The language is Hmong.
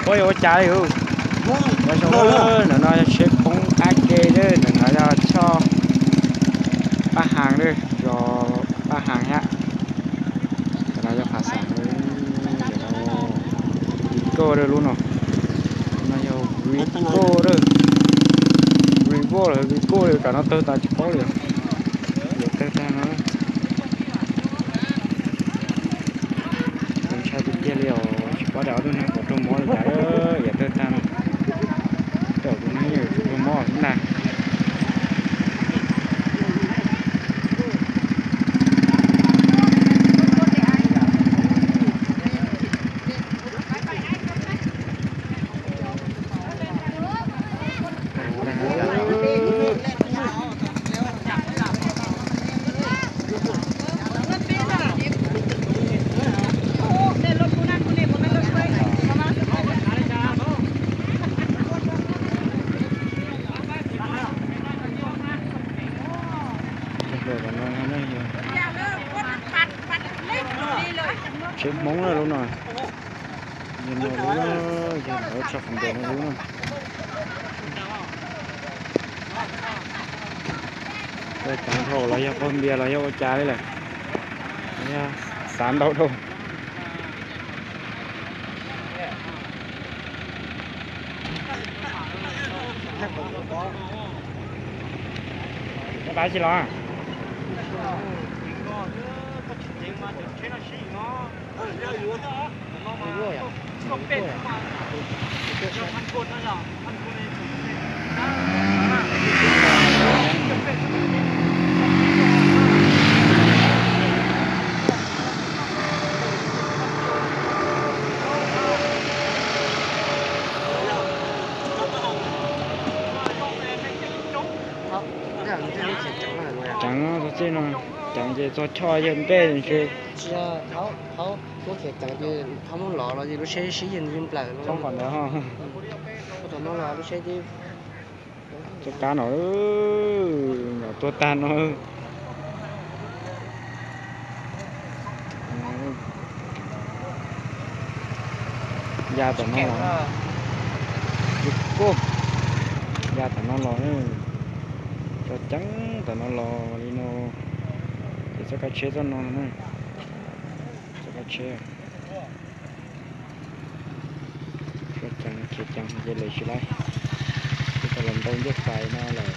Ua yog ua cas li? Ntawm no yog tsheb poob qab ke, ntawm no yog choj Paj Haas, zos Paj Haas thiab. Ntawm no yog Phav Xam, Vigo lub no. No yog Vigo, Vivo los Vigo li, tam no tawg tas tsis paub li. Yam tawg tag no. Ntshai tiag tiag li os, tsis paub tias ob tug neeg puas raug mob li cas, yam tawg tag no. Cov tus neeg yeej yuav tsum raug mob xwb ntag. Tsheb Hmoob na lub no. Yog no lub, yog lawv tso foob ntes no lub na. Tau cov dhau los yog qaug npias los yog ua cas li lawm, yog xav ntau dhau. Pab tsis los? Ceev txog txij no, ceev ces txog choj yawg ntej ntshe. Txog qhov ntawd ho. Txoj kab no, nyom tuag tag no. Ya tom no los, ya tom no los, tso ceev tom no los li no. Ces txoj kab tsheb txoj no na, txoj kab tsheb. Tso ceev khiav ceev ces lawv tsis laib, tsis tau los ntau ncej fais no lawm.